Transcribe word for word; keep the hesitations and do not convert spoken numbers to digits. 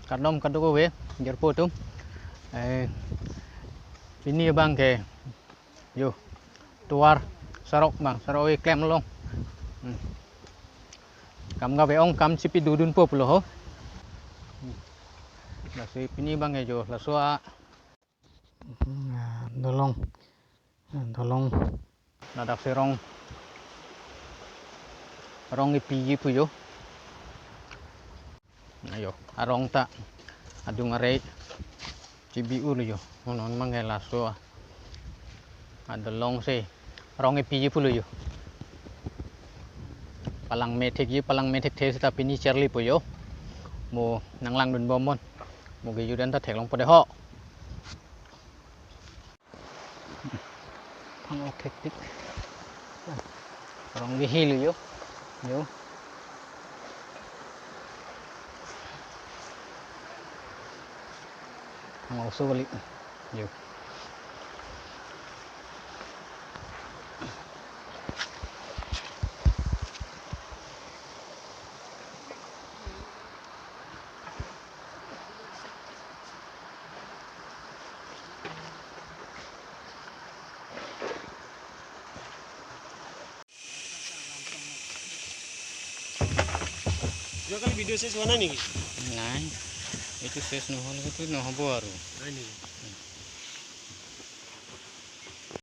Kardom kadokave, jirpo atum. Eh, pini abang ke, yo, tovar, sarok abang, sarok keklem along. Hmm. Kam kave-ong, kam chipi dodunpo pulo ho. Hmm. Lasi pini abang ke yo, laso a, hmm, ah, dolong. Ah, dolong. Ladak si rong, rong kepiji pu yo. Ayo, arong ta adung arei chibi-ulo yo. Non abang ke laso a, adolong si rong kepiji pulo yo. Palang methekji, palang methekthe seta pini charlipo yo. Mo nanglangdunbom non. Mo kejut an ta theklongpo dei ho. Phang-ok thektik. Rong kehilo yo. Yo. Phang-ok so kali. Yo. যোৱাকালি ভিডিঅ' চেছ হোৱা নাই নেকি? নাই, এইটো চেছ নহ'লে সেইটো নহ'ব আৰু। হয় নেকি?